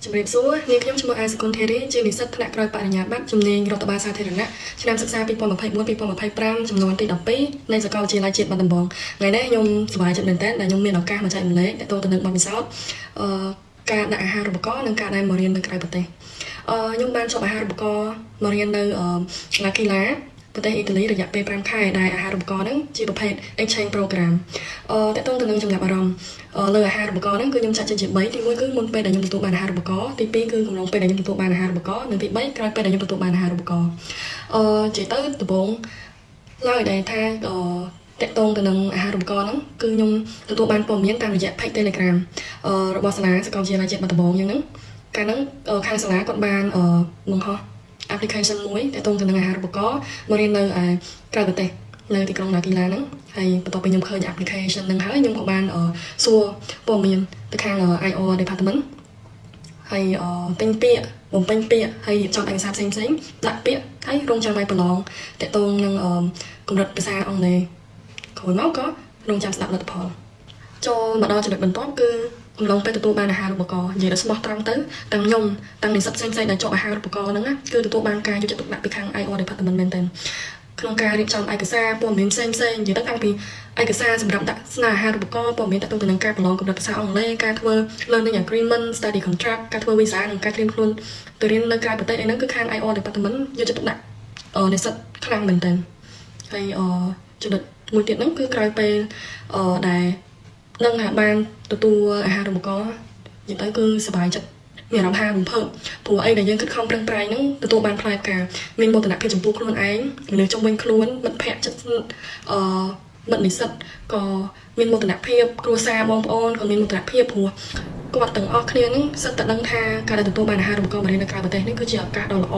ជំរាបសួរនាងខ្ញុំឈ្មោះអាសគុណធីរីជានិស្សិតថ្នាក់ក្រោយបរិញ្ញាបត្រជំនាញរដ្ឋបាលសាធារណៈឆ្នាំសិក្សា2024-2025ចំនួនទី12នៃសាកលវិទ្យាល័យជាតិបាត់ដំបងថ្ងៃនេះខ្ញុំសប្បាយចិត្តមែនទែនដែលខ្ញុំមានឱកាសមកចែករំលែកទាក់ទងទៅនឹងបទពិសោធន៍អឺការដាក់អាហារូបករណ៍និងការដែលមករៀននៅក្រៅប្រទេសខ្ញុំបានជាប់អាហារូបករណ៍មករៀននៅឡាគីឡាប្រទេសអ៊ីតាលីរយៈពេល5ខែដែលអាហារូបករណ៍ហ្នឹងជាប្រភេទ exchange program ទាក់ទងទៅនឹងចំណាប់អារម្មណ៍លើអាហារូបករណ៍ហ្នឹងគឺខ្ញុំចាត់ចេញជា3ទី1គឺមុនពេលដែលខ្ញុំទទួលបានអាហារូបករណ៍ទី2គឺកំឡុងពេលដែលខ្ញុំទទួលបានអាហារូបករណ៍និងទី3ក្រោយពេលដែលខ្ញុំទទួលបានអាហារូបករណ៍និយាយទៅដំបូងឡើយដែលថាទាក់ទងទៅនឹងអាហារូបករណ៍ហ្នឹងគឺខ្ញុំទទួលបានព័ត៌មានតាមរយៈ page Telegram របស់សាលាសាកលវិទ្យាល័យជាតិបាត់ដំបងអញ្ចឹងហ្នឹងកាលហ្នឹងខាងសាលាគាត់បានបង្ហោះ application មួយទាក់ទងទៅនឹងអាហារូបករណ៍មករៀននៅឯក្រៅប្រទេសនៅទីក្រុងឡាគីឡាហ្នឹងហើយបន្ទាប់ពីខ្ញុំឃើញ application ហ្នឹងហើយខ្ញុំក៏បានសួរព័ត៌មានទៅខាង IR department ហើយទិញពាក្យបំពេញពាក្យហើយរៀបចំឯកសារផ្សេងផ្សេងដាក់ពាក្យហើយរងចាំឲ្យប្រឡងទាក់ទងនឹងកម្រិតភាសាអង់គ្លេសក្រោយមកក៏រងចាំស្ដាប់លទ្ធផលចូលមកដល់ចំណុចបន្ទាប់គឺអំឡុងពេលទទួលបានអាហារូបករណ៍និយាយដល់ស្មោះត្រង់ទៅទាំងខ្ញុំទាំងនិស្សិតផ្សេងៗដែលជាប់អាហារូបករណ៍ហ្នឹងណាគឺទទួលបានការយកចិត្តទុកដាក់ពីខាង IR department មែនទែនក្នុងការរៀបចំឯកសារព័ត៌មានផ្សេងផ្សេងនិយាយទៅតាំងពីឯកសារសម្រាប់ដាក់ស្នើអាហារូបករណ៍ព័ត៌មានទាក់ទងទៅនឹងការប្រឡងកម្រិតភាសាអង់គ្លេសការធ្វើ learning agreement, study contract ការធ្វើ visa និងការត្រៀមខ្លួនទៅរៀននៅក្រៅប្រទេសអីហ្នឹងគឺខាង IR department យកចិត្តទុកដាក់និស្សិតខ្លាំងមែនទែនហើយចំណុចមួយទៀតហ្នឹងគឺក្រោយពេលដែលនឹងបានទទួលអាហារូបករណ៍និយាយទៅគឺសប្បាយចិត្តមានអារម្មណ៍ថារំភើបព្រោះអីដែលយើងខិតខំប្រឹងប្រែងហ្នឹងទទួលបានផ្លែផ្កាមានមោទនភាពចំពោះខ្លួនឯងមនុស្សជុំវិញខ្លួនមិត្តភ័ក្តិចិត្តមិត្តនិស្សិតក៏មានមោទនភាពគ្រួសារបងប្អូនក៏មានមោទនភាពព្រោះគាត់ទាំងអស់គ្នាហ្នឹងសិតតែដឹងថាការដែលទទួលបានអាហារូបករណ៍មករៀននៅក្រៅប្រទេសនេះគឺជាឱកាសដ៏ល្អ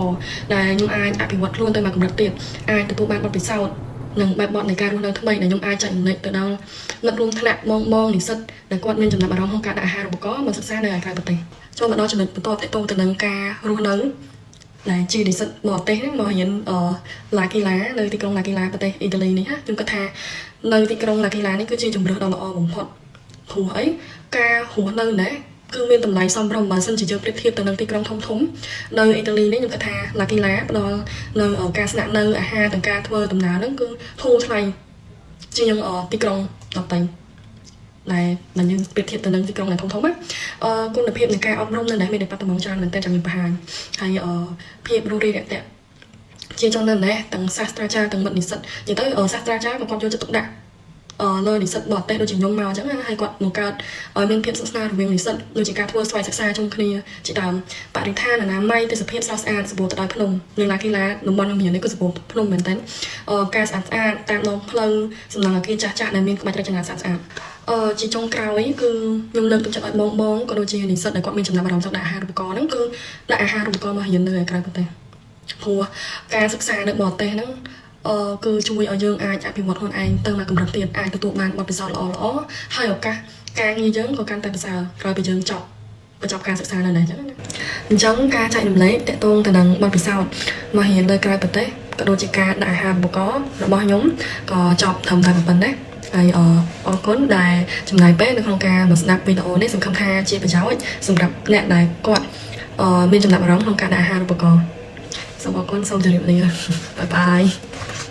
ដែលខ្ញុំអាចអភិវឌ្ឍខ្លួនទៅមួយកម្រិតទៀតអាចទទួលបានបទពិសោធន៍និងបែបបទនៃការរស់នៅថ្មីដែលខ្ញុំអាចចែករំលែកទៅដល់មិត្តរួមថ្នាក់បងបងនិស្សិតដែលគាត់មានចំណាប់អារម្មណ៍ក្នុងការដាក់អាហារូបករណ៍មកសិក្សានៅឯក្រៅប្រទេសចូលមកដល់ចំណុចបន្ទាប់ទាក់ទងទៅនឹងការរស់នៅដែលជានិស្សិតបរទេសហ្នឹងមករៀនឡាគីឡានៅទីក្រុងឡាគីឡាប្រទេសអ៊ីតាលីនេះណាខ្ញុំគិតថានៅទីក្រុងឡាគីឡានេះគឺជាជម្រើសដ៏ល្អបំផុតព្រោះអីការរស់នៅណាគឺមានតម្លៃសមរម្យបើសិនជាយើងប្រៀបធៀបទៅនឹងទីក្រុងធំធំនៅអ៊ីតាលីនេះខ្ញុំគិតថាឡាគីឡាផ្ដល់នៅការស្នាក់នៅអាហារទាំងការធ្វើដំណើរហ្នឹងគឺធូរថ្លៃជាងទីក្រុងដទៃដែលដែលយើងប្រៀបធៀបទៅនឹងទីក្រុងដែលធំធំណាគុណភាពនៃការអប់រំនៅនេះមានតែបាត់ដំបងច្រើនមែនតើចាំខ្ញុំបង្ហាញហើយភាពរួសរាយរាក់ទាក់ជាចង់នៅនេះទាំងសាស្ត្រាចារ្យទាំងមិត្តនិស្សិតនិយាយទៅសាស្ត្រាចារ្យក៏គាត់យកចិត្តទុកដាក់លើនិស្សិតបរទេសដូចជាខ្ញុំមកអញ្ចឹងហើយគាត់បង្កើតឲ្យមានភាពស្និទ្ធស្នាលរវាងនិស្សិតដូចជាការធ្វើស្វ័យសិក្សាជុំគ្នាជាដើមបរិស្ថានអនាម័យទេសភាពស្រស់ស្អាតសម្បូរទៅដោយភ្នំនៅឡាគីឡាតំបន់ខ្ញុំរៀននេះក៏សម្បូរភ្នំមែនទែនការស្អាតស្អាតតាមដងផ្លូវសំណង់អគារចាស់ចាស់ដែលមានក្បាច់រចនាស្អាតស្អាតជាចុងក្រោយគឺខ្ញុំលើកទឹកចិត្តឲ្យបងបងក៏ដូចជានិស្សិតដែលគាត់មានចំណាប់អារម្មណ៍ចង់ដាក់អាហារូបករណ៍ហ្នឹងគឺដាក់អាហារូបករណ៍មករៀននៅឯក្រៅប្រទេសព្រោះការសិក្សានៅបរទេសហ្នឹងគឺជួយឲ្យយើងអាចអភិវឌ្ឍខ្លួនឯងទៅមកកម្រិតទៀតអាចទទួលបានបទពិសោធន៍ល្អល្អហើយឱកាសការងារយើងក៏កាន់តែប្រសើរក្រោយពីយើងចប់បញ្ចប់ការសិក្សានៅនេះអញ្ចឹងណាអញ្ចឹងការចែករំលែកទាក់ទងទៅនឹងបទពិសោធន៍មករៀននៅក្រៅប្រទេសក៏ដូចជាការដាក់អាហារូបករណ៍របស់ខ្ញុំក៏ចប់ត្រឹមតែប៉ុណ្ណេះហើយអរគុណដែលចំណាយពេលនៅក្នុងការមកស្ដាប់វីដេអូនេះសង្ឃឹមថាជាប្រយោជន៍សម្រាប់អ្នកដែលគាត់មានចំណាប់អារម្មណ៍ក្នុងការដាក់អាហារូបករណ៍សូមអរគុណសូមជម្រាបលាbye bye.